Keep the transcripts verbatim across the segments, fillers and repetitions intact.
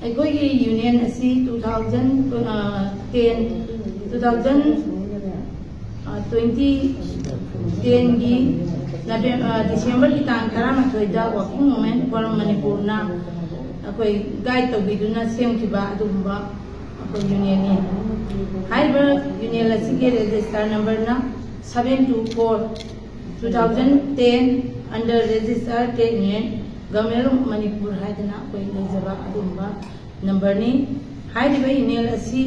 ꯑꯩꯈꯣꯏꯒꯤ ꯌꯨꯅꯤꯌꯟ ꯑꯁꯤ two thousand ten two thousand twenty ꯇꯦꯟꯒꯤ ꯗꯤꯁꯦꯝꯕꯔꯒꯤ ꯇꯥꯡ ꯇꯔꯥꯃꯥꯊꯣꯏꯗ ꯋꯥꯀꯤꯡ ꯋꯨꯃꯦꯟ ꯐꯣꯔꯝ ꯃꯅꯤꯄꯨꯔꯅ ꯑꯩꯈꯣꯏ ꯒꯥꯏꯗ ꯇꯧꯕꯤꯗꯨꯅ ꯁꯦꯝꯈꯤꯕ ꯑꯗꯨꯒꯨꯝꯕ ꯑꯩꯈꯣꯏ ꯌꯨꯅꯤꯌꯟꯅꯤ꯫ ꯍꯥꯏꯔꯤꯕ ꯌꯨꯅꯤꯌꯟ ꯑꯁꯤꯒꯤ ꯔꯦꯖꯤꯁꯇꯥꯔ ꯅꯝꯕꯔꯅ seven two four two thousand ten, under Registrar Trade Union, Government of Manipur ꯍꯥꯏꯗꯅ ꯑꯩꯈꯣꯏ ꯂꯩꯖꯕ ꯑꯗꯨꯒꯨꯝꯕ ꯅꯝꯕꯔꯅꯤ꯫ ꯍꯥꯏꯔꯤꯕ ꯌꯨꯅꯤꯌꯟ ꯑꯁꯤ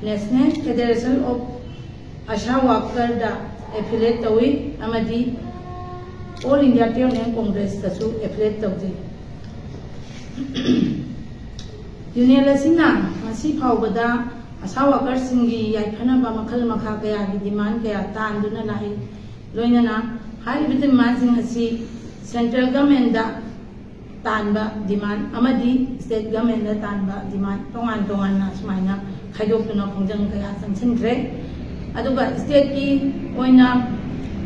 National Federation of ASHA Workerꯗ affiliate ꯇꯧꯏ ꯑꯃꯗꯤ All India Trade Union Congressꯇꯁꯨ affiliate ꯇꯧꯖꯩ꯫ ꯌꯨꯅꯤꯌꯟ ꯑꯁꯤꯅ ꯉꯁꯤ ꯐꯥꯎꯕꯗ ꯑꯁꯥ ꯋꯥꯀꯔꯁꯤꯡꯒꯤ ꯌꯥꯏꯐꯅꯕ ꯃꯈꯜ ꯃꯈꯥ ꯀꯌꯥꯒꯤ ꯗꯤꯃꯥꯟ ꯀꯌꯥ ꯇꯥꯟꯗꯨꯅ ꯂꯥꯛꯏ꯫ ꯂꯣꯏꯅꯅ ꯍꯥꯏꯔꯤꯕ ꯗꯤꯃꯥꯟꯁꯤꯡ ꯑꯁꯤ ꯁꯦꯟꯇ꯭ꯔꯦꯜ ꯒꯃꯦꯟꯗ ꯇꯥꯟꯕ ꯗꯤꯃꯥꯟ ꯑꯃꯗꯤ ꯁ꯭ꯇꯦꯠ ꯒꯃꯦꯟꯗ ꯇꯥꯟꯕ ꯗꯤꯃꯥꯟ ꯇꯣꯉꯥꯟ ꯇꯣꯉꯥꯟꯅ ꯁꯨꯃꯥꯏꯅ ꯈꯥꯏꯗꯣꯛꯇꯨꯅ ꯈꯣꯡꯖꯪ ꯀꯌꯥ ꯆꯪꯁꯤꯟꯈ꯭ꯔꯦ꯫ ꯑꯗꯨꯒ ꯁ꯭ꯇꯦꯠꯀꯤ ꯑꯣꯏꯅ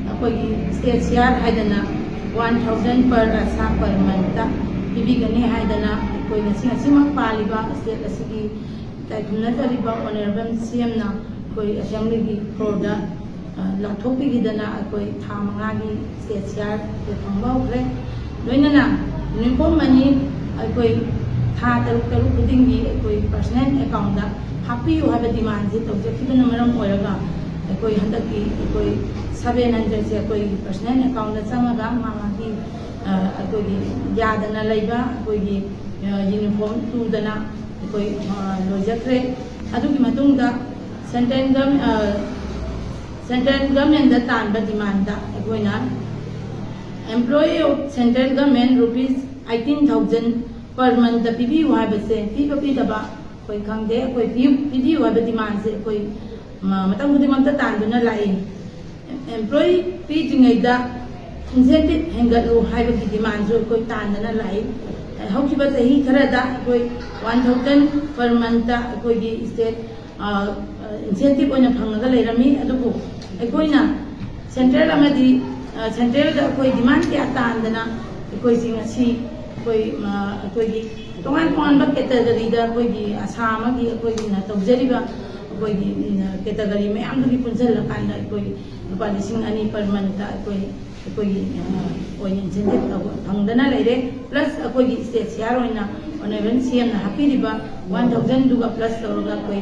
ꯑꯩꯈꯣꯏꯒꯤ ꯁ꯭ꯇꯦꯠ ꯁꯤꯌꯥꯔ ꯍꯥꯏꯗꯅ one thousand per ASHA per monthꯇ ꯄꯤꯕꯤꯒꯅꯤ ꯍꯥꯏꯗꯅ ꯑꯩꯈꯣꯏ ꯉꯁꯤ ꯉꯁꯤꯃꯛ ꯄꯥꯜꯂꯤꯕ ꯁ꯭ꯇꯦꯠ ꯑꯁꯤꯒꯤ ꯏꯀꯥꯏ ꯈꯨꯝꯅꯖꯔꯤꯕ ꯑꯣꯅꯔꯦꯕꯜ ꯁꯤ ꯑꯦꯝꯅ ꯑꯩꯈꯣꯏ ꯑꯁꯦꯝꯕ꯭ꯂꯤꯒꯤ ꯐ꯭ꯂꯣꯔꯗ ꯂꯥꯎꯊꯣꯛꯄꯤꯈꯤꯗꯅ ꯑꯩꯈꯣꯏ ꯊꯥ ꯃꯉꯥꯒꯤ ꯁ꯭ꯇꯦꯠ ꯁꯤꯌꯥꯔ ꯑꯩꯈꯣꯏ ꯐꯪꯕ ꯍꯧꯈ꯭ꯔꯦ꯫ ꯂꯣꯏꯅꯅ ꯌꯨꯅꯤꯐꯣꯔꯝ ꯑꯅꯤ ꯑꯩꯈꯣꯏ ꯊꯥ ꯇꯔꯨꯛ ꯇꯔꯨꯛ ꯈꯨꯗꯤꯡꯒꯤ ꯑꯩꯈꯣꯏ ꯄꯔꯁꯅꯦꯜ ꯑꯦꯀꯥꯎꯟꯗ ꯍꯥꯞꯄꯤꯌꯨ ꯍꯥꯏꯕ ꯗꯤꯃꯥꯟꯁꯦ ꯇꯧꯖꯈꯤꯕꯅ ꯃꯔꯝ ꯑꯣꯏꯔꯒ ꯑꯩꯈꯣꯏ ꯍꯟꯗꯛꯀꯤ ꯑꯩꯈꯣꯏ ꯁꯚꯦꯟ ꯍꯟꯗ꯭ꯔꯦꯠꯁꯦ ꯑꯩꯈꯣꯏ ꯄꯔꯁꯅꯦꯜ ꯑꯦꯀꯥꯎꯟꯗ ꯆꯪꯉꯒ ꯃꯥ ꯃꯥꯒꯤ ꯑꯩꯈꯣꯏꯒꯤ ꯌꯥꯗꯅ ꯂꯩꯕ ꯑꯩꯈꯣꯏꯒꯤ ꯌꯨꯅꯤꯐꯣꯔꯝ ꯇꯨꯗꯅ ꯑꯩꯈꯣꯏ ꯂꯣꯏꯖꯈ꯭ꯔꯦ꯫ ꯑꯗꯨꯒꯤ ꯃꯇꯨꯡꯗ ꯁꯦꯟꯇ꯭ꯔꯦꯜ ꯁꯦꯟꯇ꯭ꯔꯦꯜ ꯒꯃꯦꯟꯗ ꯇꯥꯟꯕ ꯗꯤꯃꯥꯟꯗ ꯑꯩꯈꯣꯏꯅ employee of central government rupees eighteen thousand per monthꯇ ꯄꯤꯕꯤꯌꯨ ꯍꯥꯏꯕꯁꯦ ꯄꯤꯕ ꯄꯤꯗꯕ ꯑꯩꯈꯣꯏ ꯈꯪꯗꯦ꯫ ꯑꯩꯈꯣꯏ ꯄꯤꯕꯤꯌꯨ ꯍꯥꯏꯕ ꯗꯤꯃꯥꯟꯁꯦ ꯑꯩꯈꯣꯏ ꯃꯇꯝ ꯈꯨꯗꯤꯡꯃꯛꯇ ꯇꯥꯟꯗꯨꯅ ꯂꯥꯛꯏ꯫ ꯑꯦꯝꯄ꯭ꯂꯣꯌꯤ ꯄꯤꯗ꯭ꯔꯤꯉꯩꯗ ꯏꯟꯁꯦꯟꯇꯤꯞ ꯍꯦꯟꯒꯠꯂꯨ ꯍꯥꯏꯕꯒꯤ ꯗꯤꯃꯥꯟꯁꯨ ꯑꯩꯈꯣꯏ ꯇꯥꯟꯗꯅ ꯂꯥꯛꯏ꯫ ꯍꯧꯈꯤꯕ ꯆꯍꯤ ꯈꯔꯗ ꯑꯩꯈꯣꯏ one thousand per monthꯇ ꯑꯩꯈꯣꯏꯒꯤ ꯁ꯭ꯇꯦꯠ ꯏꯟꯁꯦꯟꯇꯤꯞ ꯑꯣꯏꯅ ꯐꯪꯉꯒ ꯂꯩꯔꯝꯃꯤ꯫ ꯑꯗꯨꯕꯨ ꯑꯩꯈꯣꯏꯅ ꯁꯦꯟꯇ꯭ꯔꯦꯜ ꯑꯃꯗꯤ ꯁꯦꯟꯇ꯭ꯔꯦꯜꯗ ꯑꯩꯈꯣꯏ ꯗꯤꯃꯥꯟ ꯀꯌꯥ ꯇꯥꯟꯗꯅ ꯑꯩꯈꯣꯏꯁꯤ ꯉꯁꯤ ꯑꯩꯈꯣꯏ ꯑꯩꯈꯣꯏꯒꯤ ꯇꯣꯉꯥꯟ ꯇꯣꯉꯥꯟꯕ ꯀꯦꯇꯒꯔꯤꯗ ꯑꯩꯈꯣꯏꯒꯤ ꯑꯁꯥ ꯑꯃꯒꯤ ꯑꯩꯈꯣꯏꯒꯤꯅ ꯇꯧꯖꯔꯤꯕ ꯑꯩꯈꯣꯏꯒꯤ ꯀꯦꯇꯒꯔꯤ ꯃꯌꯥꯝꯗꯨꯒꯤ ꯄꯨꯟꯁꯤꯜꯂꯀꯥꯟꯗ ꯑꯩꯈꯣꯏ ꯂꯨꯄꯥ ꯂꯤꯁꯤꯡ ꯑꯅꯤ ꯄꯔ ꯃꯟꯇ ꯑꯩꯈꯣꯏ ꯑꯩꯈꯣꯏꯒꯤ ꯑꯣꯏꯅ ꯏꯟꯁꯦꯟꯇꯤꯞ ꯐꯪꯗꯅ ꯂꯩꯔꯦ꯫ ꯄ꯭ꯂꯁ ꯑꯩꯈꯣꯏꯒꯤ ꯁ꯭ꯇꯦꯠ ꯁꯤꯌꯥꯔ ꯑꯣꯏꯅ ꯑꯣꯅꯔꯦꯕꯜ ꯁꯤ ꯑꯦꯝꯅ ꯍꯥꯞꯄꯤꯔꯤꯕ ꯋꯥꯟ ꯊꯥꯎꯖꯟꯗꯨꯒ ꯄ꯭ꯂꯁ ꯇꯧꯔꯒ ꯑꯩꯈꯣꯏ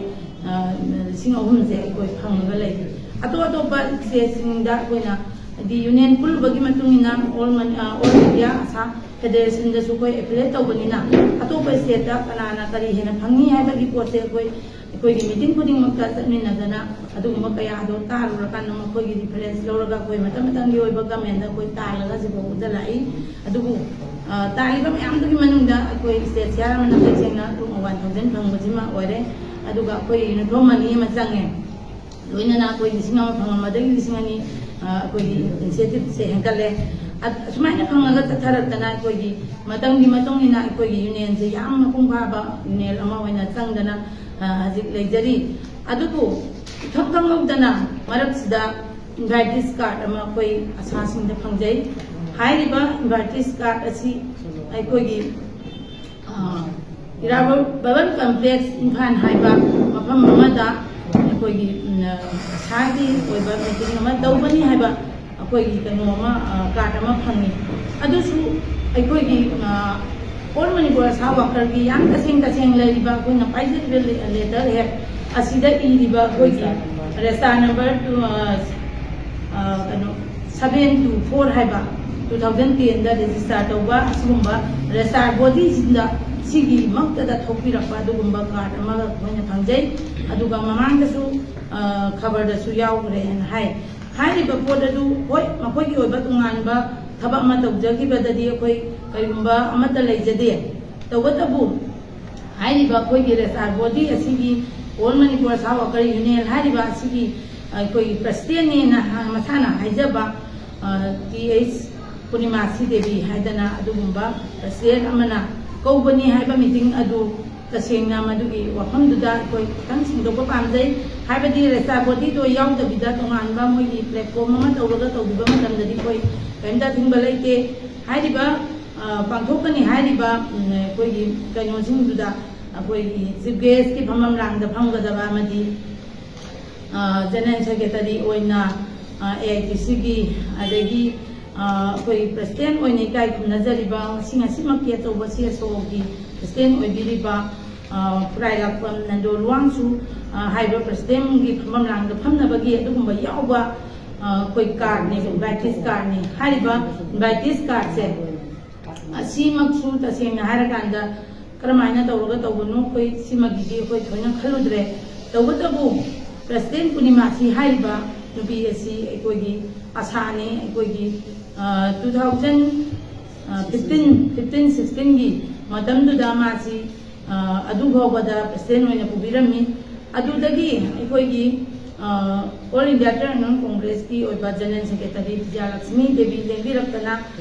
ꯂꯤꯁꯤꯡ ꯑꯍꯨꯝꯁꯦ ꯑꯩꯈꯣꯏ ꯐꯪꯉꯒ ꯂꯩꯔꯤ꯫ ꯑꯇꯣꯞ ꯑꯇꯣꯞꯄ ꯁ꯭ꯇꯦꯠꯁꯤꯡꯗ ꯑꯩꯈꯣꯏꯅ ꯍꯥꯏꯗꯤ ꯌꯨꯅꯤꯌꯟ ꯄꯨꯜꯂꯨꯕꯒꯤ ꯃꯇꯨꯡ ꯏꯟꯅ ꯑꯣꯜ ꯃꯅꯤ ꯑꯣꯜ ꯏꯟꯗꯤꯌꯥ ꯑꯁꯥ ꯐꯦꯗꯔꯦꯁꯟꯗꯁꯨ ꯑꯩꯈꯣꯏ ꯑꯦꯐꯤꯂꯦꯠ ꯇꯧꯕꯅꯤꯅ ꯑꯇꯣꯞꯄ ꯁ꯭ꯇꯦꯠꯇ ꯀꯅꯥꯅ ꯀꯔꯤ ꯍꯦꯟꯅ ꯐꯪꯉꯤ ꯍꯥꯏꯕꯒꯤ ꯄꯣꯠꯁꯦ ꯑꯩꯈꯣꯏ ꯑꯩꯈꯣꯏꯒꯤ ꯃꯤꯇꯤꯡ ꯈꯨꯗꯤꯡꯃꯛꯇ ꯆꯠꯃꯤꯟꯅꯗꯅ ꯑꯗꯨꯒꯨꯝꯕ ꯀꯌꯥꯗꯣ ꯇꯥꯔꯨꯔꯀꯥꯟꯗ ꯃꯈꯣꯏꯒꯤ ꯔꯤꯐꯔꯦꯟꯁ ꯂꯧꯔꯒ ꯑꯩꯈꯣꯏ ꯃꯇꯝ ꯃꯇꯝꯒꯤ ꯑꯣꯏꯕ ꯒꯃꯦꯟꯗ ꯑꯩꯈꯣꯏ ꯇꯥꯜꯂꯒ ꯍꯧꯖꯤꯛꯐꯥꯎꯗ ꯂꯥꯛꯏ꯫ ꯑꯗꯨꯕꯨ ꯇꯥꯜꯂꯤꯕ ꯃꯌꯥꯝꯗꯨꯒꯤ ꯃꯅꯨꯡꯗ ꯑꯩꯈꯣꯏ ꯁ꯭ꯇꯦꯠ ꯁꯤꯌꯥꯔ ꯑꯃꯅ ꯇꯁꯦꯡꯅ ꯋꯥꯟ ꯊꯥꯎꯖꯟ ꯐꯪꯕꯁꯤꯃ ꯑꯣꯏꯔꯦ꯫ ꯑꯗꯨꯒ ꯑꯩꯈꯣꯏ ꯌꯨꯅꯤꯐꯣꯔꯝ ꯃꯅꯤ ꯑꯃ ꯆꯪꯉꯦ꯫ ꯂꯣꯏꯅꯅ ꯑꯩꯈꯣꯏ ꯂꯤꯁꯤꯡ ꯑꯃ ꯐꯪꯉꯝꯕꯗꯒꯤ ꯂꯤꯁꯤꯡ ꯑꯅꯤ ꯑꯩꯈꯣꯏꯒꯤ ꯏꯟꯁꯦꯟꯇꯤꯞꯁꯦ ꯍꯦꯟꯒꯠꯂꯦ꯫ ꯑꯁꯨꯃꯥꯏꯅ ꯐꯪꯉꯒ ꯆꯠꯊꯔꯛꯇꯅ ꯑꯩꯈꯣꯏꯒꯤ ꯃꯇꯝꯒꯤ ꯃꯇꯨꯡ ꯏꯟꯅ ꯑꯩꯈꯣꯏꯒꯤ ꯌꯨꯅꯤꯌꯟꯁꯦ ꯌꯥꯝ ꯃꯄꯨꯡ ꯐꯥꯕ ꯌꯨꯅꯤꯌꯟ ꯑꯃ ꯑꯣꯏꯅ ꯆꯪꯗꯅ ꯍꯧꯖꯤꯛ ꯂꯩꯖꯔꯤ꯫ ꯑꯗꯨꯕꯨ ꯏꯈꯪ ꯈꯪꯍꯧꯗꯅ ꯃꯔꯛꯁꯤꯗ ꯏꯟꯚꯥꯏꯇꯤꯁ ꯀꯥꯔꯗ ꯑꯃ ꯑꯩꯈꯣꯏ ꯑꯁꯥꯁꯤꯡꯗ ꯐꯪꯖꯩ꯫ ꯍꯥꯏꯔꯤꯕ ꯏꯟꯚꯥꯏꯇꯤꯁ ꯀꯥꯔꯗ ꯑꯁꯤ ꯑꯩꯈꯣꯏꯒꯤ ꯏꯔꯥꯕꯣꯠ ꯕꯕꯟ ꯀꯝꯄ꯭ꯂꯦꯛꯁ ꯏꯝꯐꯥꯜ ꯍꯥꯏꯕ ꯃꯐꯝ ꯑꯃꯗ ꯑꯩꯈꯣꯏꯒꯤ ꯑꯁꯥꯒꯤ ꯑꯣꯏꯕ ꯃꯤꯇꯤꯡ ꯑꯃ ꯇꯧꯒꯅꯤ ꯍꯥꯏꯕ ꯑꯩꯈꯣꯏꯒꯤ ꯀꯩꯅꯣ ꯑꯃ ꯀꯥꯔꯗ ꯑꯃ ꯐꯪꯉꯤ꯫ ꯑꯗꯨꯁꯨ ꯑꯩꯈꯣꯏꯒꯤ ꯑꯣꯜ ꯃꯅꯤꯄꯨꯔ ꯑꯁꯥ ꯋꯥꯀꯔꯒꯤ ꯌꯥꯝ ꯇꯁꯦꯡ ꯇꯁꯦꯡ ꯂꯩꯔꯤꯕ ꯑꯩꯈꯣꯏꯅ ꯄꯥꯏꯖꯔꯤꯕ ꯂꯦꯇꯔ ꯍꯦꯠ ꯑꯁꯤꯗ ꯏꯔꯤꯕ ꯑꯩꯈꯣꯏꯒꯤ ꯔꯦꯁꯇꯥꯔ ꯅꯝꯕꯔ ꯇꯨ ꯀꯩꯅꯣ ꯁꯚꯦꯟ ꯇꯨ ꯐꯣꯔ ꯍꯥꯏꯕ ꯇꯨ ꯊꯥꯎꯖꯟ ꯇꯦꯟꯗ ꯔꯦꯖꯤꯁꯇꯥꯔ ꯇꯧꯕ ꯑꯁꯤꯒꯨꯝꯕ ꯔꯦꯁꯇꯥꯔ ꯕꯣꯗꯤꯁꯤꯡꯗ ꯁꯤꯒꯤꯃꯛꯇꯗ ꯊꯣꯛꯄꯤꯔꯛꯄ ꯑꯗꯨꯒꯨꯝꯕ ꯀꯥꯔꯗ ꯑꯃꯒ ꯑꯩꯈꯣꯏꯅ ꯐꯪꯖꯩ꯫ ꯑꯗꯨꯒ ꯃꯃꯥꯡꯗꯁꯨ ꯈꯕꯔꯗꯁꯨ ꯌꯥꯎꯈ꯭ꯔꯦꯅ ꯍꯥꯏ꯫ ꯍꯥꯏꯔꯤꯕ ꯄꯣꯠ ꯑꯗꯨ ꯍꯣꯏ ꯃꯈꯣꯏꯒꯤ ꯑꯣꯏꯕ ꯇꯣꯉꯥꯟꯕ ꯊꯕꯛ ꯑꯃ ꯇꯧꯖꯈꯤꯕꯗꯗꯤ ꯑꯩꯈꯣꯏ ꯀꯔꯤꯒꯨꯝꯕ ꯑꯃꯠꯇ ꯂꯩꯖꯗꯦ꯫ ꯇꯧꯕꯇꯕꯨ ꯍꯥꯏꯔꯤꯕ ꯑꯩꯈꯣꯏꯒꯤ ꯔꯦꯁꯇꯥꯔ ꯕꯣꯗꯤ ꯑꯁꯤꯒꯤ ꯑꯣꯜ ꯃꯅꯤꯄꯨꯔ ꯑꯁꯥ ꯋꯥꯀꯔ ꯌꯨꯅꯤꯌꯟ ꯍꯥꯏꯔꯤꯕ ꯑꯁꯤꯒꯤ ꯑꯩꯈꯣꯏꯒꯤ ꯄ꯭ꯔꯁꯤꯗꯦꯟꯅꯦꯅ ꯃꯁꯥꯅ ꯍꯥꯏꯖꯕ ꯇꯤ ꯑꯩꯆ ꯄꯨꯔꯅꯤꯃꯥꯁꯤ ꯗꯦꯕꯤ ꯍꯥꯏꯗꯅ ꯑꯗꯨꯒꯨꯝꯕ ꯄ꯭ꯔꯁꯤꯗꯦꯟ ꯑꯃꯅ ꯀꯧꯕꯅꯤ ꯍꯥꯏꯕ ꯃꯤꯇꯤꯡ ꯑꯗꯨ ꯇꯁꯦꯡꯅ ꯃꯗꯨꯒꯤ ꯋꯥꯐꯝꯗꯨꯗ ꯑꯩꯈꯣꯏ ꯈꯤꯇꯪ ꯁꯦꯡꯗꯣꯛꯄ ꯄꯥꯝꯖꯩ꯫ ꯍꯥꯏꯕꯗꯤ ꯔꯦꯁꯇꯥꯔ ꯕꯣꯗꯤꯗꯣ ꯌꯥꯎꯗꯕꯤꯗ ꯇꯣꯉꯥꯟꯕ ꯃꯣꯏꯒꯤ ꯄ꯭ꯂꯦꯠꯐꯣꯝ ꯑꯃ ꯇꯧꯔꯒ ꯇꯧꯕꯤꯕ ꯃꯇꯝꯗꯗꯤ ꯑꯩꯈꯣꯏ ꯀꯔꯤꯝꯇ ꯑꯊꯤꯡꯕ ꯂꯩꯇꯦ꯫ ꯍꯥꯏꯔꯤꯕ ꯑ, ꯄꯥꯡꯊꯣꯛꯀꯅꯤ ꯍꯥꯏꯔꯤꯕ, ꯎꯝ, ꯑꯩꯈꯣꯏꯒꯤ ꯀꯩꯅꯣꯁꯤꯡꯗꯨꯗ ꯑꯩꯈꯣꯏꯒꯤ ꯆꯤꯐ ꯒꯦꯁꯀꯤ ꯐꯝꯐꯝ ꯂꯥꯡꯗ ꯐꯝꯒꯗꯕ ꯑꯃꯗꯤ, ꯑ, ꯖꯦꯅꯔꯦꯜ ꯁꯦꯀ꯭ꯔꯦꯇꯔꯤ ꯑꯣꯏꯅ, ꯑ, ꯑꯦ ꯑꯥꯏ ꯇꯤ ꯁꯤꯒꯤ, ꯑꯗꯒꯤ, ꯑ, ꯑꯩꯈꯣꯏ ꯄ꯭ꯔꯁꯤꯗꯦꯟ ꯑꯣꯏꯅ ꯏꯀꯥꯏ ꯈꯨꯝꯅꯖꯔꯤꯕ, ꯉꯁꯤ ꯉꯁꯤꯃꯛꯀꯤ ꯑꯆꯧꯕ ꯁꯤ ꯑꯦꯁ ꯑꯣꯒꯤ ꯄ꯭ꯔꯁꯤꯗꯦꯟ ꯑꯣꯏꯕꯤꯔꯤꯕ, ꯑ, ꯈꯨꯔꯥꯏ ꯂꯥꯛꯄꯝ ꯅꯟꯗꯣ ꯂꯨꯋꯥꯡꯁꯨ, ꯑ, ꯍꯥꯏꯔꯤꯕ ꯄ꯭ꯔꯁꯤꯗꯦꯟꯒꯤ ꯐꯝꯐꯝ ꯂꯥꯡꯗ ꯐꯝꯅꯕꯒꯤ ꯑꯗꯨꯒꯨꯝꯕ ꯌꯥꯎꯕ, ꯑ, ꯑꯩꯈꯣꯏ ꯀꯥꯔꯠꯅꯦ, ꯏꯟꯚꯥꯏꯇꯤꯁ ꯀꯥꯔꯠꯅꯦ꯫ ꯍꯥꯏꯔꯤꯕ ꯏꯟꯚꯥꯏꯇꯤꯁ ꯀꯥꯔꯠꯁꯦ ꯑꯁꯤꯃꯛꯁꯨ ꯇꯁꯦꯡꯅ ꯍꯥꯏꯔꯀꯥꯟꯗ ꯀꯔꯝꯍꯥꯏꯅ ꯇꯧꯔꯒ ꯇꯧꯕꯅꯣ, ꯑꯩꯈꯣꯏ ꯁꯤꯃꯒꯤꯗꯤ ꯑꯩꯈꯣꯏ ꯊꯣꯏꯅ ꯈꯜꯂꯨꯗ꯭ꯔꯦ꯫ ꯇꯧꯕꯇꯕꯨ ꯄ꯭ꯔꯁꯤꯗꯦꯟ ꯄꯨꯔꯅꯤꯃꯥꯁꯤ ꯍꯥꯏꯔꯤꯕ ꯅꯨꯄꯤ ꯑꯁꯤ ꯑꯩꯈꯣꯏꯒꯤ ꯑꯁꯥꯅꯤ꯫ ꯑꯩꯈꯣꯏꯒꯤ, ꯑ, two thousand, ꯑ, fifteen, fifteen sixteenꯒꯤ ꯃꯇꯝꯗꯨꯗ ꯃꯥꯁꯤ, ꯑ, ꯑꯗꯨ ꯐꯥꯎꯕꯗ ꯄ꯭ꯔꯁꯤꯗꯦꯟ ꯑꯣꯏꯅ ꯄꯨꯕꯤꯔꯝꯃꯤ꯫ ꯑꯗꯨꯗꯒꯤ ꯑꯩꯈꯣꯏꯒꯤ, ꯑ, All India Trade Union Congressꯀꯤ ꯑꯣꯏꯕ ꯖꯦꯅꯔꯦꯜ ꯁꯦꯀ꯭ꯔꯦꯇꯔꯤ ꯕꯤꯖꯌꯂꯛꯁꯃꯤ ꯗꯦꯕꯤ ꯂꯦꯡꯕꯤꯔꯛꯇꯅ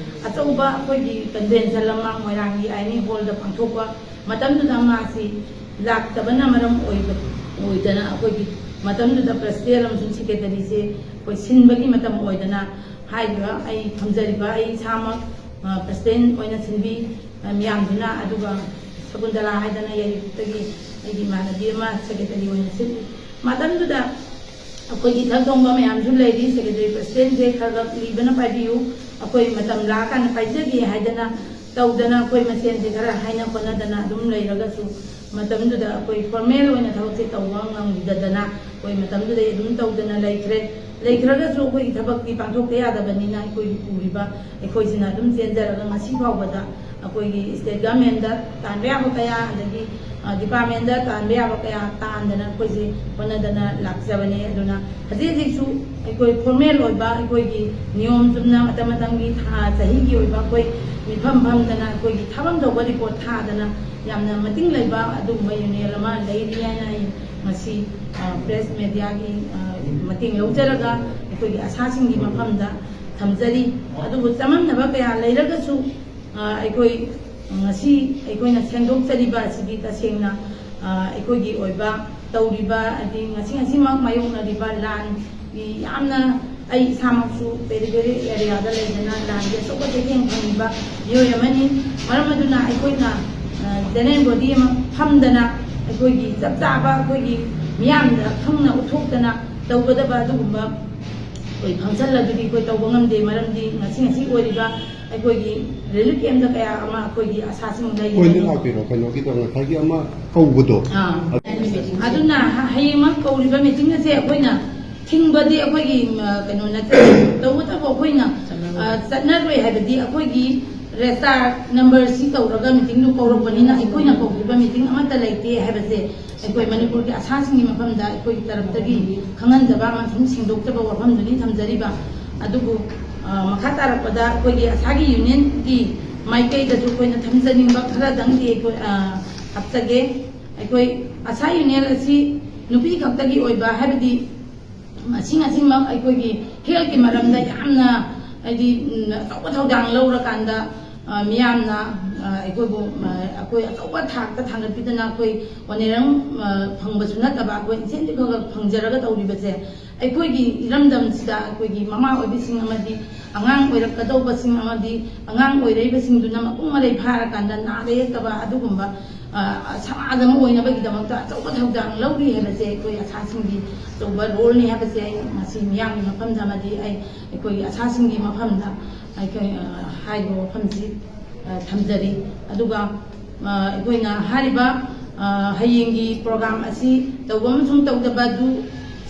ꯑꯆꯧꯕ ꯑꯩꯈꯣꯏꯒꯤ ꯀꯟꯚꯦꯟꯁꯟ ꯑꯃ ꯃꯣꯏꯔꯥꯡꯒꯤ ꯑꯥꯏ ꯑꯦꯟ ꯑꯦ ꯍꯣꯜꯗ ꯄꯥꯡꯊꯣꯛꯄ ꯃꯇꯝꯗꯨꯗ ꯃꯥꯁꯤ ꯂꯥꯛꯇꯕꯅ ꯃꯔꯝ ꯑꯣꯏꯕ, ꯑꯣꯏꯗꯅ ꯑꯩꯈꯣꯏꯒꯤ ꯃꯇꯝꯗꯨꯗ ꯄ꯭ꯔꯁꯤꯗꯦꯟ ꯑꯃꯁꯨꯡ ꯁꯦꯀ꯭ꯔꯦꯇꯔꯤꯁꯦ ꯑꯩꯈꯣꯏ ꯁꯤꯟꯕꯒꯤ ꯃꯇꯝ ꯑꯣꯏꯗꯅ ꯍꯥꯏꯔꯤꯕ ꯑꯩ ꯐꯝꯖꯔꯤꯕ ꯑꯩ ꯏꯁꯥꯃꯛ, ꯑ, ꯄ꯭ꯔꯁꯤꯗꯦꯟ ꯑꯣꯏꯅ ꯁꯤꯟꯕꯤ, ꯑ, ꯃꯌꯥꯝꯗꯨꯅ, ꯑꯗꯨꯒ ꯁꯀꯨꯟꯇꯂꯥ ꯍꯥꯏꯗꯅ ꯌꯥꯏꯔꯤꯄꯣꯛꯇꯒꯤ ꯑꯩꯒꯤ ꯏꯃꯥꯟꯅꯕꯤ ꯑꯃ ꯁꯦꯀ꯭ꯔꯦꯇꯔꯤ ꯑꯣꯏꯅ ꯁꯤꯜꯂꯤ꯫ ꯃꯇꯝꯗꯨꯗ ꯑꯩꯈꯣꯏꯒꯤ ꯏꯊꯛ ꯊꯣꯡꯕ ꯃꯌꯥꯝꯁꯨ ꯂꯩꯔꯤ, ꯁꯦꯀ꯭ꯔꯦꯇꯔꯤ ꯄ꯭ꯔꯁꯤꯗꯦꯟꯁꯦ ꯈꯔ ꯈꯔ ꯂꯤꯕꯅ ꯄꯥꯏꯕꯤꯌꯨ, ꯑꯩꯈꯣꯏ ꯃꯇꯝ ꯂꯥꯛꯑꯀꯥꯟꯗ ꯄꯥꯏꯖꯒꯦ ꯍꯥꯏꯗꯅ ꯇꯧꯗꯅ ꯑꯩꯈꯣꯏ ꯃꯁꯦꯟꯁꯦ ꯈꯔ ꯍꯥꯏꯅ ꯈꯣꯠꯅꯗꯅ ꯑꯗꯨꯝ ꯂꯩꯔꯒꯁꯨ ꯃꯇꯝꯗꯨꯗ ꯑꯩꯈꯣꯏ ꯐꯣꯔꯃꯦꯜ ꯑꯣꯏꯅ ꯊꯕꯛꯁꯦ ꯇꯧꯕ ꯉꯝꯈꯤꯗꯗꯅ ꯑꯩꯈꯣꯏ ꯃꯇꯝꯗꯨꯗ ꯑꯗꯨꯝ ꯇꯧꯗꯅ ꯂꯩꯈ꯭ꯔꯦ꯫ ꯂꯩꯈ꯭ꯔꯒꯁꯨ ꯑꯩꯈꯣꯏꯒꯤ ꯊꯕꯛꯇꯤ ꯄꯥꯡꯊꯣꯛꯇ ꯌꯥꯗꯕꯅꯤꯅ ꯑꯩꯈꯣꯏꯒꯤ ꯄꯨꯔꯤꯕ ꯑꯩꯈꯣꯏꯁꯤꯅ ꯑꯗꯨꯝ ꯆꯦꯟꯖꯔꯒ ꯉꯁꯤ ꯐꯥꯎꯕꯗ ꯑꯩꯈꯣꯏꯒꯤ ꯁ꯭ꯇꯦꯠ ꯒꯃꯦꯟꯗ ꯇꯥꯟꯕ ꯌꯥꯕ ꯀꯌꯥ, ꯑꯗꯒꯤ, ꯑ, ꯗꯤꯄꯥꯔꯠꯃꯦꯟꯗ ꯇꯥꯟꯕ ꯌꯥꯕ ꯀꯌꯥ ꯇꯥꯟꯗꯅ ꯑꯩꯈꯣꯏꯁꯦ ꯍꯣꯠꯅꯗꯅ ꯂꯥꯛꯆꯕꯅꯦ꯫ ꯑꯗꯨꯅ ꯍꯧꯖꯤꯛ ꯍꯧꯖꯤꯛꯁꯨ ꯑꯩꯈꯣꯏ ꯐꯣꯔꯃꯦꯜ ꯑꯣꯏꯕ ꯑꯩꯈꯣꯏꯒꯤ ꯅꯤꯌꯣꯝ ꯆꯨꯝꯅ ꯃꯇꯝ ꯃꯇꯝꯒꯤ ꯊꯥ ꯆꯍꯤꯒꯤ ꯑꯣꯏꯕ ꯑꯩꯈꯣꯏ ꯃꯤꯐꯝ ꯐꯝꯗꯅ ꯑꯩꯈꯣꯏꯒꯤ ꯊꯥꯕꯝ ꯊꯣꯛꯄ ꯔꯤꯄꯣꯔꯠ ꯊꯥꯗꯅ ꯌꯥꯝꯅ ꯃꯇꯤꯡ ꯂꯩꯕ ꯑꯗꯨꯒꯨꯝꯕ ꯌꯨꯅꯤꯌꯟ ꯑꯃ ꯂꯩꯔꯤ ꯍꯥꯏꯅ ꯑꯩ ꯉꯁꯤ, ꯑ, ꯄ꯭ꯔꯦꯁ ꯃꯦꯗꯤꯌꯥꯒꯤ, ꯑ, ꯃꯇꯦꯡ ꯂꯧꯖꯔꯒ ꯑꯩꯈꯣꯏꯒꯤ ꯑꯁꯥꯁꯤꯡꯒꯤ ꯃꯐꯝꯗ ꯊꯝꯖꯔꯤ꯫ ꯑꯗꯨꯕꯨ ꯆꯃꯝꯅꯕ ꯀꯌꯥ ꯂꯩꯔꯒꯁꯨ, ꯑ, ꯑꯩꯈꯣꯏ ꯉꯁꯤ ꯑꯩꯈꯣꯏꯅ ꯁꯦꯝꯗꯣꯛꯆꯔꯤꯕ ꯑꯁꯤꯗꯤ ꯇꯁꯦꯡꯅ, ꯑ, ꯑꯩꯈꯣꯏꯒꯤ ꯑꯣꯏꯕ ꯇꯧꯔꯤꯕ, ꯍꯥꯏꯗꯤ ꯉꯁꯤ ꯉꯁꯤꯃꯛ ꯃꯥꯌꯣꯛꯅꯔꯤꯕ ꯂꯥꯟꯒꯤ ꯌꯥꯝꯅ ꯑꯩ ꯏꯁꯥꯃꯛꯁꯨ ꯄꯦꯔꯤꯐꯦꯔꯤ ꯑꯦꯔꯤꯌꯥꯗ ꯂꯩꯗꯅ ꯂꯥꯟꯒꯤ ꯑꯆꯧꯕ ꯆꯩꯊꯦꯡ ꯐꯪꯂꯤꯕ ꯃꯤꯑꯣꯏ ꯑꯃꯅꯤ꯫ ꯃꯔꯝ ꯑꯗꯨꯅ ꯑꯩꯈꯣꯏꯅ ꯖꯦꯅꯔꯦꯜ ꯕꯣꯗꯤ ꯑꯃ ꯐꯝꯗꯅ ꯑꯩꯈꯣꯏꯒꯤ ꯆꯞ ꯆꯥꯕ ꯑꯩꯈꯣꯏꯒꯤ ꯃꯤꯌꯥꯝꯗ ꯈꯪꯅ ꯎꯠꯊꯣꯛꯇꯅ ꯇꯧꯒꯗꯕ ꯑꯗꯨꯒꯨꯝꯕ ꯑꯩꯈꯣꯏ ꯐꯪꯁꯟ ꯑꯗꯨꯗꯤ ꯑꯩꯈꯣꯏ ꯇꯧꯕ ꯉꯝꯗꯦ꯫ ꯃꯔꯝꯗꯤ ꯉꯁꯤ ꯉꯁꯤ ꯑꯣꯏꯔꯤꯕ ꯑꯩꯈꯣꯏꯒꯤ ꯔꯤꯂꯤꯐ ꯀꯦꯝꯗ ꯀꯌꯥ ꯑꯃ ꯑꯩꯈꯣꯏꯒꯤ ꯑꯁꯥꯁꯤꯡ ꯂꯩꯔꯤꯕꯅꯤ꯫ ꯂꯥꯛꯄꯤꯔꯣ, ꯀꯩꯅꯣꯒꯤꯗꯣ ꯉꯁꯥꯏꯒꯤ ꯑꯃ ꯀꯧꯕꯗꯣ꯫ ꯑꯥ꯫ ꯑꯗꯨꯅ ꯍꯌꯦꯡꯃꯛ ꯀꯧꯔꯤꯕ ꯃꯤꯇꯤꯡ ꯑꯁꯦ ꯑꯩꯈꯣꯏꯅ ꯊꯤꯡꯕꯗꯤ ꯑꯩꯈꯣꯏꯒꯤ, ꯀꯩꯅꯣ ꯅꯠꯇꯦ꯫ ꯇꯧꯕꯇꯕꯨ ꯑꯩꯈꯣꯏꯅ, ꯆꯠꯅꯔꯣꯏ ꯍꯥꯏꯕꯗꯤ ꯑꯩꯈꯣꯏꯒꯤ ꯔꯦꯁꯇꯥꯔ ꯅꯝꯕꯔꯁꯤ ꯇꯧꯔꯒ ꯃꯤꯇꯤꯡꯗꯨ ꯀꯧꯔꯛꯄꯅꯤꯅ ꯑꯩꯈꯣꯏꯅ ꯀꯧꯈꯤꯕ ꯃꯤꯇꯤꯡ ꯑꯃꯠꯇ ꯂꯩꯇꯦ ꯍꯥꯏꯕꯁꯦ ꯑꯩꯈꯣꯏ ꯃꯅꯤꯄꯨꯔꯒꯤ ꯑꯁꯥꯁꯤꯡꯒꯤ ꯃꯐꯝꯗ ꯑꯩꯈꯣꯏꯒꯤ ꯇꯔꯞꯇꯒꯤ ꯈꯪꯍꯟꯖꯕ ꯑꯃꯁꯨꯡ ꯁꯦꯡꯗꯣꯛꯆꯕ ꯋꯥꯐꯝꯗꯨꯅꯤ ꯊꯝꯖꯔꯤꯕ꯫ ꯑꯗꯨꯕꯨ, ꯃꯈꯥ ꯇꯥꯔꯛꯄꯗ ꯑꯩꯈꯣꯏꯒꯤ ꯑꯁꯥꯒꯤ ꯌꯨꯅꯤꯌꯟꯒꯤ ꯃꯥꯏꯀꯩꯗꯁꯨ ꯑꯩꯈꯣꯏꯅ ꯊꯝꯖꯅꯤꯡꯕ ꯈꯔꯗꯪꯗꯤ ꯑꯩꯈꯣꯏ, ꯍꯥꯞꯆꯒꯦ꯫ ꯑꯩꯈꯣꯏ ꯑꯁꯥ ꯌꯨꯅꯤꯌꯟ ꯑꯁꯤ ꯅꯨꯄꯤ ꯈꯛꯇꯒꯤ ꯑꯣꯏꯕ, ꯍꯥꯏꯕꯗꯤ ꯉꯁꯤ ꯉꯁꯤꯃꯛ ꯑꯩꯈꯣꯏꯒꯤ ꯍꯦꯜꯊꯀꯤ ꯃꯔꯝꯗ ꯌꯥꯝꯅ, ꯍꯥꯏꯗꯤ, ꯑꯆꯧꯕ ꯊꯧꯗꯥꯡ ꯂꯧꯔꯀꯥꯟꯗ, ꯃꯤꯌꯥꯝꯅ, ꯑꯩꯈꯣꯏꯕꯨ, ꯑꯩꯈꯣꯏ ꯑꯆꯧꯕ ꯊꯥꯛꯇ ꯊꯥꯡꯒꯠꯄꯤꯗꯅ ꯑꯩꯈꯣꯏ ꯑꯣꯅꯔꯦꯕꯜ ꯐꯪꯕꯁꯨ ꯅꯠꯇꯕ ꯑꯩꯈꯣꯏ ꯏꯟꯁꯦꯟꯇꯤꯞ ꯈꯔ ꯈꯔ ꯐꯪꯖꯔꯒ ꯇꯧꯔꯤꯕꯁꯦ ꯑꯩꯈꯣꯏꯒꯤ ꯏꯔꯝꯗꯝꯁꯤꯗ ꯑꯩꯈꯣꯏꯒꯤ ꯃꯃꯥ ꯑꯣꯏꯕꯤꯁꯤꯡ ꯑꯃꯗꯤ ꯑꯉꯥꯡ ꯑꯣꯏꯔꯛꯀꯗꯧꯕꯁꯤꯡ ꯑꯃꯗꯤ ꯑꯉꯥꯡ ꯑꯣꯏꯔꯛꯏꯕꯁꯤꯡꯗꯨꯅ ꯃꯄꯨꯡ ꯃꯔꯩ ꯐꯥꯔꯀꯥꯟꯗ ꯅꯥꯗ ꯌꯦꯛꯇꯕ ꯑꯗꯨꯒꯨꯝꯕ, ꯁꯃꯥꯖ ꯑꯃ ꯑꯣꯏꯅꯕꯒꯤꯗꯃꯛꯇ ꯑꯆꯧꯕ ꯊꯧꯗꯥꯡ ꯂꯧꯔꯤ ꯍꯥꯏꯕꯁꯦ ꯑꯩꯈꯣꯏ ꯑꯁꯥꯁꯤꯡꯒꯤ ꯑꯆꯧꯕ ꯔꯣꯜꯅꯤ ꯍꯥꯏꯕꯁꯦ ꯑꯩ ꯉꯁꯤ ꯃꯤꯌꯥꯝꯒꯤ ꯃꯐꯝꯗ ꯑꯃꯗꯤ ꯑꯩ ꯑꯩꯈꯣꯏꯒꯤ ꯑꯁꯥꯁꯤꯡꯒꯤ ꯃꯐꯝꯗ ꯑꯩꯈꯣꯏ, ꯍꯥꯏꯔꯤꯕ ꯋꯥꯐꯝꯁꯤ ꯊꯝꯖꯔꯤ꯫ ꯑꯗꯨꯒ ꯑꯩꯈꯣꯏꯅ ꯍꯥꯏꯔꯤꯕ ꯍꯌꯦꯡꯒꯤ ꯄ꯭ꯔꯣꯒ꯭ꯔꯥꯝ ꯑꯁꯤ ꯇꯧꯕ ꯑꯃꯁꯨꯡ ꯇꯧꯗꯕ ꯑꯗꯨ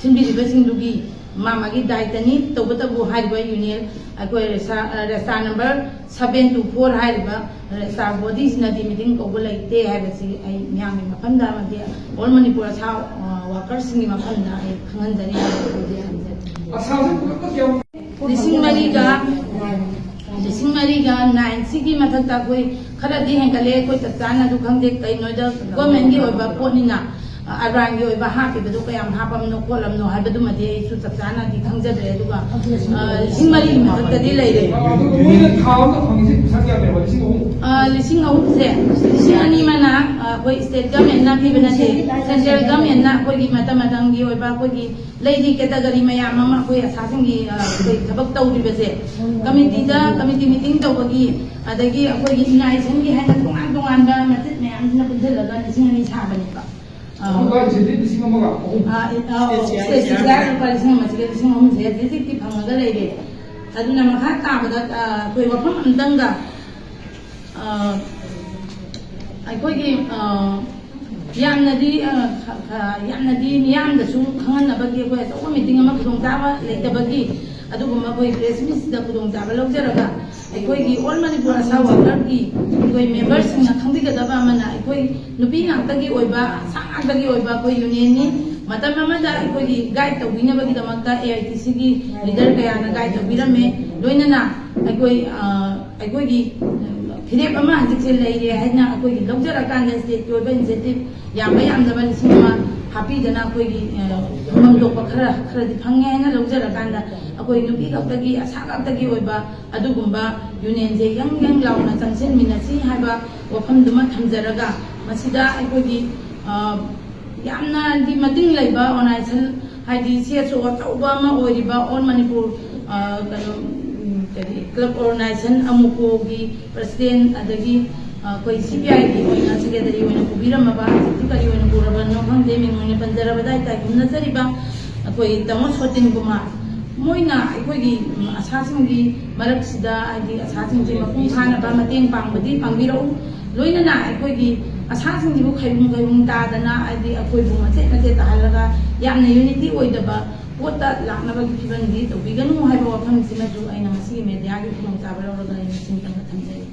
ꯁꯤꯟꯕꯤꯔꯤꯕꯁꯤꯡꯗꯨꯒꯤ ꯃꯥ ꯃꯥꯒꯤ ꯗꯥꯏꯇꯅꯤ꯫ ꯇꯧꯕꯇꯕꯨ ꯍꯥꯏꯔꯤꯕ ꯌꯨꯅꯤꯌꯟ ꯑꯩꯈꯣꯏ ꯔꯦꯁꯇꯥ ꯔꯦꯁꯇꯥ ꯅꯝꯕꯔ ꯁꯕꯦꯟ ꯇꯨ ꯐꯣꯔ ꯍꯥꯏꯔꯤꯕ ꯔꯦꯁꯇꯥ ꯕꯣꯗꯤꯁꯤꯅꯗꯤ ꯃꯤꯇꯤꯡ ꯀꯧꯕ ꯂꯩꯇꯦ ꯍꯥꯏꯕꯁꯤ ꯑꯩ ꯃꯤꯌꯥꯝꯒꯤ ꯃꯐꯝꯗ ꯑꯃꯗꯤ ꯑꯣꯜ ꯃꯅꯤꯄꯨꯔ ꯑꯁꯥ ꯋꯥꯀꯔꯁꯤꯡꯒꯤ ꯃꯐꯝꯗ ꯑꯩ ꯈꯪꯍꯟꯖꯔꯤ ꯍꯥꯏꯕꯗꯨꯗꯤ ꯊꯝꯖꯔꯤ꯫ ꯂꯤꯁꯤꯡ ꯃꯔꯤꯒ ꯂꯤꯁꯤꯡ ꯃꯔꯤꯒ ꯅꯥꯏꯟ ꯁꯤꯒꯤ ꯃꯊꯛꯇ ꯑꯩꯈꯣꯏ ꯈꯔꯗꯤ ꯍꯦꯟꯒꯠꯂꯦ꯫ ꯑꯩꯈꯣꯏ ꯆꯞ ꯆꯥꯅ ꯑꯗꯨ ꯈꯪꯗꯦ, ꯀꯩꯅꯣꯗ ꯒꯣꯔꯃꯦꯟꯒꯤ ꯑꯣꯏꯕ ꯄꯣꯠꯅꯤꯅ ꯑꯔꯕꯥꯟꯒꯤ ꯑꯣꯏꯕ ꯍꯥꯞꯄꯤꯕꯗꯣ ꯀꯌꯥꯝ ꯍꯥꯞꯄꯝꯅꯣ ꯈꯣꯠꯂꯝꯅꯣ ꯍꯥꯏꯕꯗꯨꯃꯗꯤ ꯑꯩꯁꯨ ꯆꯞ ꯆꯥꯅꯗꯤ ꯈꯪꯖꯗ꯭ꯔꯦ꯫ ꯑꯗꯨꯒ ꯂꯤꯁꯤꯡ ꯃꯔꯤꯒꯤ ꯃꯊꯛꯇꯗꯤ ꯂꯩꯔꯦ꯫ ꯑꯗꯨ ꯃꯣꯏꯅ ꯊꯥ ꯑꯃꯗ ꯐꯪꯉꯤꯁꯦ ꯄꯩꯁꯥ ꯀꯌꯥꯅꯦꯕ? ꯂꯤꯁꯤꯡ ꯑꯍꯨꯝ? ꯂꯤꯁꯤꯡ ꯑꯍꯨꯝꯁꯦ, ꯂꯤꯁꯤꯡ ꯑꯅꯤ ꯑꯃꯅ ꯑꯩꯈꯣꯏ ꯁ꯭ꯇꯦꯠ ꯒꯚꯔꯟꯃꯦꯟꯠꯅ ꯄꯤꯕ ꯅꯠꯇꯦ, ꯁꯦꯟꯇ꯭ꯔꯦꯜ ꯒꯚꯔꯟꯃꯦꯟꯠꯅ ꯑꯩꯈꯣꯏꯒꯤ ꯃꯇꯝ ꯃꯇꯝꯒꯤ ꯑꯣꯏꯕ ꯑꯩꯈꯣꯏꯒꯤ ꯂꯩꯔꯤ ꯀꯦꯇꯒꯔꯤ ꯃꯌꯥꯝ ꯑꯃ ꯑꯩꯈꯣꯏ ꯑꯁꯥꯁꯤꯡꯒꯤ, ꯑ, ꯑꯩꯈꯣꯏ ꯊꯕꯛ ꯇꯧꯔꯤꯕꯁꯦ ꯀꯃꯤꯇꯤꯗ, ꯀꯃꯤꯇꯤ ꯃꯤꯇꯤꯡ ꯇꯧꯕꯒꯤ, ꯑꯗꯒꯤ ꯑꯩꯈꯣꯏꯒꯤ ꯏꯟꯑꯥꯏꯁꯟꯒꯤ ꯍꯥꯏꯅ ꯇꯣꯉꯥꯟ ꯇꯣꯉꯥꯟꯕ ꯃꯆꯦꯠ ꯃꯌꯥꯝꯁꯤꯅ ꯄꯨꯟꯁꯤꯜꯂꯒ ꯂꯤꯁꯤꯡ ꯑꯅꯤ ꯁꯥꯕꯅꯦꯕ꯫ ꯑ, ꯂꯨꯄꯥ ꯂꯤꯁꯤꯡ ꯑꯃꯒ ꯑꯍꯨꯝ꯫ ꯑ, ꯑ, ꯑ, ꯁ꯭ꯇꯦꯠꯁꯤꯗ ꯂꯨꯄꯥ ꯂꯤꯁꯤꯡ ꯑꯃꯁꯤꯒ ꯂꯤꯁꯤꯡ ꯑꯍꯨꯝꯁꯦ ꯍꯧꯖꯤꯛ ꯍꯧꯖꯤꯛꯇꯤ ꯐꯪꯉꯒ ꯂꯩꯔꯦ꯫ ꯑꯗꯨꯅ ꯃꯈꯥ ꯇꯥꯕꯗ, ꯑ, ꯑꯩꯈꯣꯏ ꯋꯥꯐꯝ ꯑꯝꯇꯪꯒ ꯑ, ꯑꯩꯈꯣꯏꯒꯤ, ꯑ, ꯌꯥꯝꯅꯗꯤ, ꯑ, ꯈ-, ꯈ-, ꯌꯥꯝꯅꯗꯤ ꯃꯤꯌꯥꯝꯗꯁꯨ ꯈꯪꯍꯟꯅꯕꯒꯤ ꯑꯩꯈꯣꯏ ꯑꯆꯧꯕ ꯃꯤꯇꯤꯡ ꯑꯃ ꯈꯨꯗꯣꯡꯆꯥꯕ ꯂꯩꯇꯕꯒꯤ ꯑꯗꯨꯒꯨꯝꯕ ꯑꯩꯈꯣꯏ ꯄ꯭ꯔꯦꯁ ꯃꯤꯠꯁꯤꯗ ꯈꯨꯗꯣꯡꯆꯥꯕ ꯂꯧꯖꯔꯒ ꯑꯩꯈꯣꯏꯒꯤ ꯑꯣꯜ ꯃꯅꯤꯄꯨꯔ ꯑꯁꯥ ꯋꯥꯀꯔꯒꯤ ꯑꯩꯈꯣꯏ ꯃꯦꯝꯕꯔꯁꯤꯡꯅ ꯈꯪꯕꯤꯒꯗꯕ ꯑꯃꯅ ꯑꯩꯈꯣꯏ ꯅꯨꯄꯤ ꯉꯥꯛꯇꯒꯤ ꯑꯣꯏꯕ, ꯑꯁꯥ ꯉꯥꯛꯇꯒꯤ ꯑꯣꯏꯕ ꯑꯩꯈꯣꯏ ꯌꯨꯅꯤꯌꯟꯅꯤ꯫ ꯃꯇꯝ ꯑꯃꯗ ꯑꯩꯈꯣꯏꯒꯤ ꯒꯥꯏꯗ ꯇꯧꯕꯤꯅꯕꯒꯤꯗꯃꯛꯇ ꯑꯦ ꯑꯥꯏ ꯇꯤ ꯁꯤꯒꯤ ꯂꯤꯗꯔ ꯀꯌꯥꯅ ꯒꯥꯏꯗ ꯇꯧꯕꯤꯔꯝꯃꯦ꯫ ꯂꯣꯏꯅꯅ ꯑꯩꯈꯣꯏ, ꯑ, ꯑꯩꯈꯣꯏꯒꯤ ꯐꯤꯔꯦꯞ ꯑꯃ ꯍꯧꯖꯤꯛꯁꯦ ꯂꯩꯔꯦ ꯍꯥꯏꯅ ꯑꯩꯈꯣꯏꯒꯤ ꯂꯧꯖꯔꯀꯥꯟꯗ ꯁ꯭ꯇꯦꯠꯀꯤ ꯑꯣꯏꯕ ꯏꯟꯁꯦꯟꯇꯤꯞ ꯌꯥꯝꯕ ꯌꯥꯝꯗꯕ ꯂꯤꯁꯤꯡ ꯑꯃ ꯍꯥꯞꯄꯤꯗꯅ ꯑꯩꯈꯣꯏꯒꯤ, ꯑ, ꯐꯪꯐꯝ ꯊꯣꯛꯄ ꯈꯔ, ꯈꯔꯗꯤ ꯐꯪꯉꯦ ꯍꯥꯏꯅ ꯂꯧꯖꯔꯀꯥꯟꯗ ꯑꯩꯈꯣꯏ ꯅꯨꯄꯤ ꯈꯛꯇꯒꯤ, ꯑꯁꯥ ꯈꯛꯇꯒꯤ ꯑꯣꯏꯕ ꯑꯗꯨꯒꯨꯝꯕ ꯌꯨꯅꯤꯌꯟꯁꯦ ꯌꯪ ꯌꯪ ꯂꯥꯎꯅ ꯆꯪꯁꯤꯟꯃꯤꯟꯅꯁꯤ ꯍꯥꯏꯕ ꯋꯥꯐꯝꯗꯨꯃ ꯊꯝꯖꯔꯒ ꯃꯁꯤꯗ ꯑꯩꯈꯣꯏꯒꯤ, ꯑ, ꯌꯥꯝꯅꯗꯤ ꯃꯇꯤꯡ ꯂꯩꯕ ꯑꯣꯔꯒꯅꯥꯏꯖꯦꯁꯟ, ꯍꯥꯏꯗꯤ ꯁꯤ ꯑꯦꯁ ꯑꯣ ꯑꯆꯧꯕ ꯑꯃ ꯑꯣꯏꯔꯤꯕ ꯑꯣꯜ ꯃꯅꯤꯄꯨꯔ, ꯑ, ꯀꯩꯅꯣ, ꯎꯝ, ꯀꯔꯤ, ꯀ꯭ꯂꯕ ꯑꯣꯔꯒꯅꯥꯏꯖꯦꯁꯟ ꯑꯃꯨꯀꯣꯒꯤ ꯄ꯭ꯔꯁꯤꯗꯦꯟꯠ, ꯑꯗꯒꯤ, ꯑ, ꯑꯩꯈꯣꯏ ꯁꯤ ꯄꯤ ꯑꯥꯏꯒꯤ ꯑꯣꯏꯅ ꯁꯦꯀ꯭ꯔꯦꯇꯔꯤ ꯑꯣꯏꯅ ꯄꯨꯕꯤꯔꯝꯃꯕ, ꯍꯧꯖꯤꯛꯇꯤ ꯀꯔꯤ ꯑꯣꯏꯅ ꯄꯨꯔꯕꯅꯣ ꯈꯪꯗꯦ, ꯃꯤꯡ ꯑꯣꯏꯅ ꯄꯟꯖꯔꯕꯗ ꯑꯩ ꯇꯥꯏꯈꯨꯝꯅꯖꯔꯤꯕ ꯑꯩꯈꯣꯏ ꯇꯥꯃꯣ ꯁꯣꯇꯤꯟ ꯀꯨꯃꯥꯔ, ꯃꯣꯏꯅ ꯑꯩꯈꯣꯏꯒꯤ, ꯎꯝ, ꯑꯁꯥꯁꯤꯡꯒꯤ ꯃꯔꯛꯁꯤꯗ, ꯍꯥꯏꯗꯤ ꯑꯁꯥꯁꯤꯡꯁꯦ ꯃꯄꯨꯡ ꯐꯥꯅꯕ ꯃꯇꯦꯡ ꯄꯥꯡꯕꯗꯤ ꯄꯥꯡꯕꯤꯔꯛꯎ꯫ ꯂꯣꯏꯅꯅ ꯑꯩꯈꯣꯏꯒꯤ ꯑꯁꯥꯁꯤꯡꯁꯤꯕꯨ ꯈꯩꯕꯨꯡ ꯈꯩꯕꯨꯡ ꯇꯥꯗꯅ, ꯍꯥꯏꯗꯤ ꯑꯩꯈꯣꯏꯕꯨ ꯃꯆꯦꯠ ꯃꯆꯦꯠ ꯇꯥꯍꯜꯂꯒ ꯌꯥꯝꯅ ꯌꯨꯅꯤꯇꯤ ꯑꯣꯏꯗꯕ ꯄꯣꯠꯇ ꯂꯥꯛꯅꯕꯒꯤ ꯐꯤꯕꯝꯗꯤ ꯇꯧꯕꯤꯒꯅꯨ ꯍꯥꯏꯕ ꯋꯥꯐꯝꯁꯤꯃꯁꯨ ꯑꯩꯅ ꯉꯁꯤꯒꯤ ꯃꯦꯗꯤꯌꯥꯒꯤ ꯈꯨꯗꯣꯡꯆꯥꯕ ꯂꯧꯔꯒ ꯑꯩꯅ ꯁꯤꯝꯇꯪꯒ ꯊꯝꯖꯔꯤ꯫